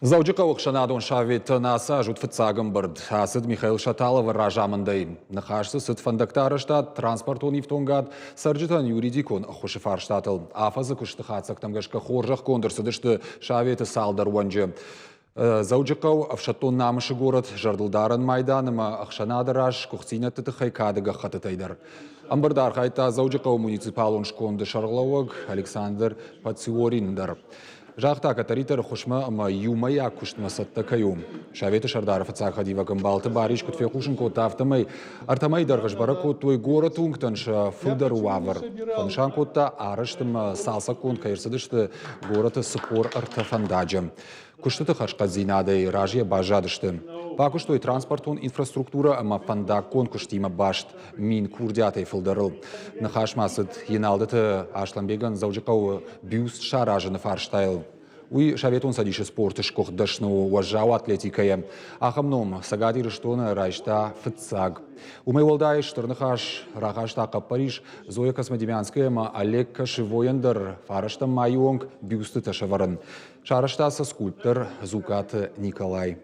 Дзӕуджыхъӕуы ӕхсӕнадон советӕн ацы аз уыд фыццаг ӕмбырд. Ацыд Михаил Шаталовы разамындӕй. Ныхас дзы цыд фӕндӕгты арӕзтад, транспортон ифтонгад, цӕрджытӕн юридикон ӕххуысы фарстатыл. Афӕдзы куысты хатдзӕгтӕм гӕсгӕ хорзӕхгонд ӕрцыдысты советы цалдӕр уӕнджы. Дзӕуджыхъӕу ӕфсӕддон намысы горӕт зӕрдылдарӕн майдан ӕмӕ ӕхсӕнады раз сгуыхтдзинӕдты тыххӕй кады гӕххӕттытӕй дӕр. Ӕмбырды архайдта Дзӕуджыхъӕуы муниципалон сконды сӕргълӕууӕг Александр Пациорин дӕр. Загъта, кӕддӕриддӕр ӕххуысмӕ ӕмӕ иумӕйаг куыстмӕ цӕттӕ кӕй у. Советы сӕрдары фыццаг хӕдивӕг Ӕмбалты Барис куыд фехъусын кодта, афтӕмӕй ӕртӕмӕй дӕргъы сбӕрӕг кодтой горӕты уынгтӕн сӕ фылдӕр уавӕр. Фӕнысан кодта, арӕзт ӕмӕ цалцӕггонд кӕй ӕрцыдысты горӕты 43 фӕндаджы. Куыстыты хӕрзхъӕддзинадӕй разыйӕ баззадысты. Бакуыстой транспортон инфраструктурӕ ӕмӕ фӕндаггон куыстимӕ баст 1000 курдиатӕй фылдӕрыл. Ныхас ма цыд Еналдыты Аслӕнбегӕн Дзӕуджыхъӕуы бюст саразыны фарстайыл. Уый Советон Цӕдисы спорты сгуыхт дӕсны у уӕззау атлетикӕйӕ. Ахӕм ном Цӕгат Ирыстоны райста фыццаг. Уымӕй уӕлдай стыр ныхас рахаста хъӕппӕрис Зоя Космодемьянская ӕмӕ Олег Кошевойӕн дӕр фарӕстӕм майы онг бюстытӕ сӕвӕрын. Сарӕзта сӕ скульптор Зукаты Николай.